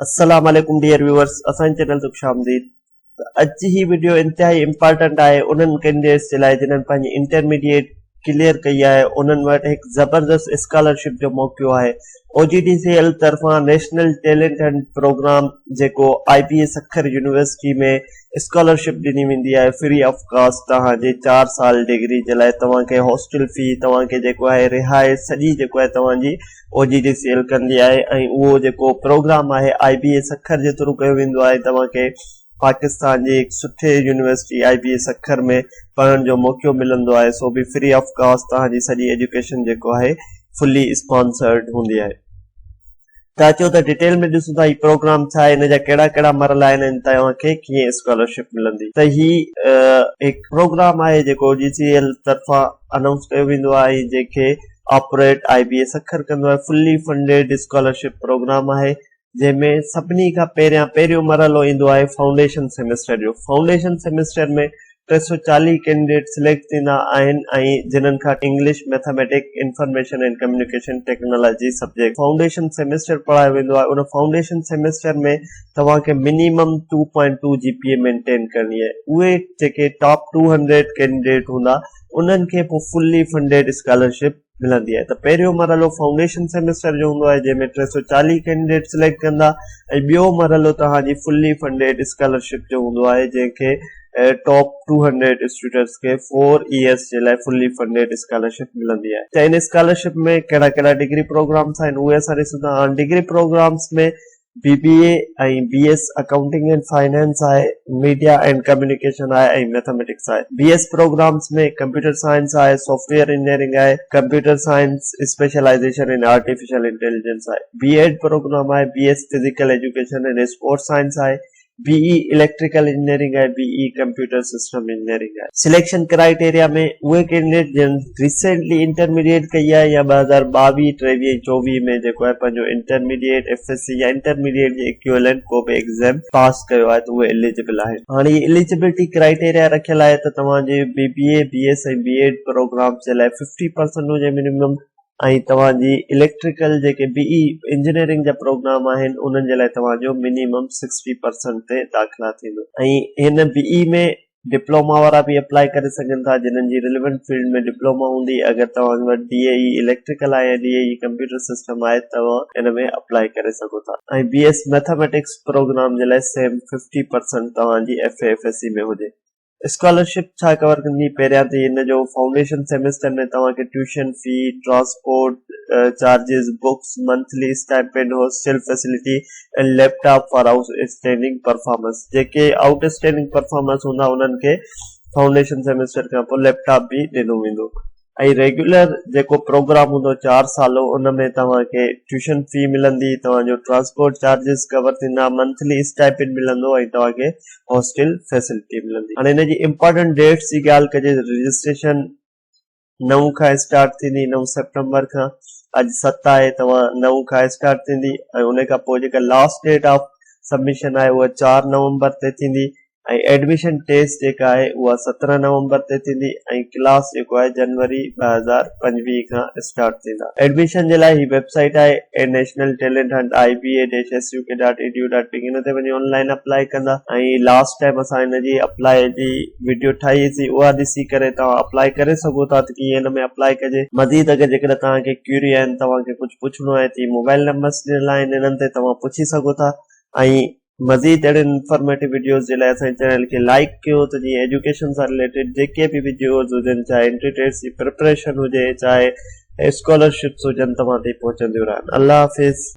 السلام عليڪم dear viewers اسان جي چينل تي خوش آمديد ته اڄ هي وڊيو انتهائي امپارٽنٽ آهي انهن ڪينڊيڊيٽس جي لاء جنهن پنهنجي انٽرميڊيٽ ڪليئر ڪئي آهي انهن وٽ هڪ زبردست اسڪالرشپ جو موقعو آهي او جي ڊي سي ايل طرفان نيشنل ٽيلنٽ هنٽ پروگرام جيڪو I B A Sukkur university ۾ scholarship ڏني ويندي آهي فري آف ڪاسٽ توهان جي چار سال ڊگري جي لاء توهان کي هاسٽل في توهان کي جيڪو آهي رهائش سڄي جيڪو آهي توهان جي او جي ڊي سي ايل ڪندي آهي ۽ اهو جيڪو پروگرام آهي آء بي اي سکر جي ٿرو ڪيو ويندو آهي توهان کي پاڪستان جي هڪ سٺي university I B A Sukkur ۾ پڙهڻ جو موقعو ملندو آهي سو به فري آف ڪاسٽ توهان جي سڄي ايجوڪيشن جيڪو آهي فلي اسپانسرڊ هوندي آهي. ته اچو ته ڊيٽيل ۾ ڏسون ٿا هي پروگرام ڇا آهي ان جا ڪهڙا ڪهڙا مرحلا آهن ۽ توهان کي ڪيئن اسڪالرشپ ملندي ته هي هڪ پروگرام آهي جيڪو جي سي ايل طرفان انائونس ڪيو ويندو آهي ۽ جنهن کي آپريٽ آء بي اي سکر ڪندو آهي فلي فنڊيڊ اسڪالرشپ پروگرام آهي جنهن ۾ سڀني کان پهريان پهريون مرحلو ايندو آهي فائونڊيشن سيمسٽر جو فائونڊيشن سيمسٽر ۾ 340 ڪينڊيڊيٽ سليڪٽ ٿيندا آهن ۽ جنھن کان English, mathematic, information and communication technology subject foundation semester پڙهايو ويندو آهي ان فائونڊيشن سيمسٽر ۾ توهان کي minimum two point two G P A maintain ڪرڻي آهي اهي جيڪي ٽاپ ٽو هنڊريڊ ڪينڊيڊيٽ هوندا انهن کي پوء فلي فنڊيڊ اسڪالرشپ ملندي آهي ته پهريون مرحلو فائونڊيشن سيمسٽر جو هوندو آهي جنهن ۾ 340 ڪينڊيڊيٽ سليڪٽ ڪندا ۽ ٻيو مرحلو توهان جي فلي فنڊيڊ اسڪالرشپ جو هوندو آهي جنهن کي ٽاپ 200 اسٽوڊنٽس کي 4 ايئرس جي لاء فلي فنڊيڊ اسڪالرشپ ملندي آهي ته ان اسڪالرشپ ۾ ڪهڙا ڪهڙا ڊگري پروگرامس آهن اهي اسان ڏسون ٿا هاڻ degree programmes ۾ B B A ۽ B S accounting and finance آهي، ميڊيا اينڊ ڪميونيڪيشن آهي ۽ ميٿاميٽڪس آهي. B S programmes ۾ computer science آهي، سافٽ ويئر انجنيئرنگ آهي، computer science specialization in artificial intelligence آهي. بي ايڊ پروگرام آهي، B S physical education and sports science آهي، بي اي electrical engineering آهي، بي اي computer system engineering آهي. Selection criteria ۾ اهي candidate جن recently intermediate ڪئي آهي يا 2022، 23 ۽ 24 ۾ جيڪو آهي پنهنجو انٽرميڊيٽ، ايف ايس سي يا انٽرميڊيٽ جي ايڪيولنٽ ڪو به ايگزيم پاس ڪيو آهي ته اهي اليجبل آهن. هاڻي هي اليجبلٽي ڪرائيٽيريا رکيل آهي ته توهان جي B B A, B S ۽ B Ed programmes جي لاء ففٽي پرسنٽ هجي منيمم ۽ توهان جي اليڪٽريڪل جيڪي بي اي انجنيئرنگ جا پروگرام آهن انهن جي لاء توهان جو منيمم سڪسٽي پرسنٽ تي داخلا ٿيندو ۽ هن بي اي ۾ ڊپلوما وارا به اپلائي ڪري سگهن ٿا جنهن جي رليونٽ فيلڊ ۾ ڊپلوما هوندي اگر توهان وٽ ڊي اي اي اليڪٽريڪل آهي يا ڊي اي اي ڪمپيوٽر سسٽم آهي توهان ان ۾ اپلائي ڪري سگهو ٿا ۽ بي ايس ميٿاميٽڪس پروگرام جي لاء سيم ففٽي پرسنٽ توهان جي ايف اي ايف ايس سي ۾ هجي. اسڪالرشپ ڇا ڪور ڪندي؟ پهريان ته ان جو فائونڊيشن سيمسٽر ۾ توهان کي tuition fee, transport charges, books, monthly stipend, hostel facility ۽ laptop for outstanding performance جيڪي آئوٽ اسٽينڊنگ پرفارمنس هوندا انهن کي فائونڊيشن سيمسٽر کان پوء ليپ ٽاپ به ڏنو ويندو. ۽ ريگيولر جيڪو پروگرام هوندو چار سالو ان ۾ توهان کي ٽيوشن في ملندي توهان جو ٽرانسپورٽ چارجز ڪور ٿيندا منٿلي اسٽائپنڊ ملندو ۽ توهان کي هاسٽل فيسلٽي ملندي هاڻي ان جي امپارٽنٽ ڊيٽس جي ڳالهه ڪجي ته رجسٽريشن نو کان اسٽارٽ ٿيندي نو سيپٽمبر کان اڄ ست آهي توهان نو کان اسٽارٽ ٿيندي ۽ ان کان پوء جيڪا لاسٽ ڊيٽ آف سبمشن آهي اها چار نومبر تي ٿيندي ۽ ايڊميشن ٽيسٽ جيڪا آهي اها 17 نومبر تي ٿيندي ۽ ڪلاس جيڪو آهي جنوري 2025 کان اسٽارٽ ٿيندا. ايڊميشن جي لاء هي ويب سائيٽ آهي A national talent hunt I B A dash S U K dot E D U dot P K ان تي وڃي آن لائين اپلائي ڪندا ۽ لاسٽ ٽائيم اسان ان جي اپلائي جي وڊيو ٺاهي سي اها ڏسي ڪري توهان اپلائي ڪري سگهو ٿا ته ڪيئن ان ۾ اپلائي ڪجي مزيد اگر جيڪڏهن توهان کي ڪيوري آهن توهان کي ڪجهه پڇڻو آهي ته هي موبائل نمبرس ڏنل آهن انهن تي توهان پڇي سگهو ٿا ۽ مزيد اهڙين انفارميٽو وڊيوز جي لاء اسان جي چينل کي لائيڪ ڪيو ته جيئن ايجوڪيشن سان رليٽيڊ جيڪي به وڊيوز هجن چاهي انٽري ٽيسٽ جي پريپريشن هجي چاهي اسڪالرشپس هجن توهان تائين پهچنديون رهن الله حافظ.